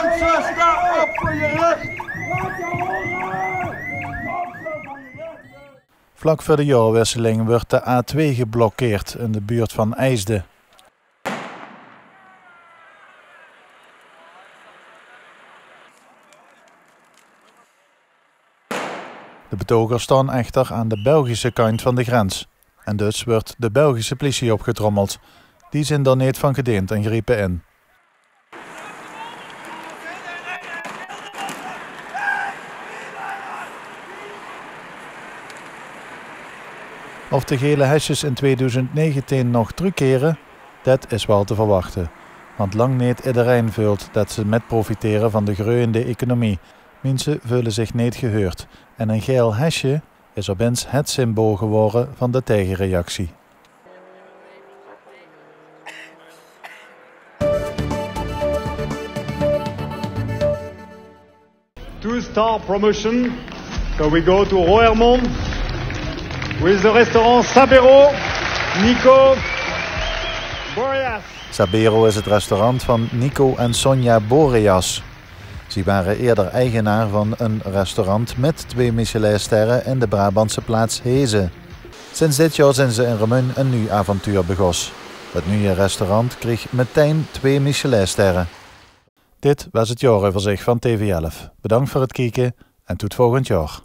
Mensen, sta op voor je recht! Vlak veur de jaorwisseling wuuert de A twee geblokkeerd in de buurt van Eijsde. De betogers staon echter aan de Belgische kantj van de grens. En dus wuuert de Belgische pliesie opgetrommeld. Die zeen dao neet van gedeend en griepe in. Of de gele hesjes in tweedoezend negentien nog trökkere, det is waal te verwachte. Want lang neet ederein veult det ze mit profitere van de greujende economie. Minse veule zich neet geheurd en ein gael hesje is opins het symbool gewore van de taegereactie. Two-star promotion. So we go to Roermond with the restaurant Sabero, Nico Boreas. Sabero is het restaurant van Nico en Sonja Boreas. Zie ware eerder eigenaar van ein restaurant mit twee Michelinsterre in de Brabantse plaats Heeze. Sinds dit jaor zeen ze in Remunj ein nuuj avontuur begós. Het nuuje restaurant kreeg metein twee Michelinsterre. Dit waas het jaoreuverzich van T V elf. Bedank veur het kieke en toet volgend jaor.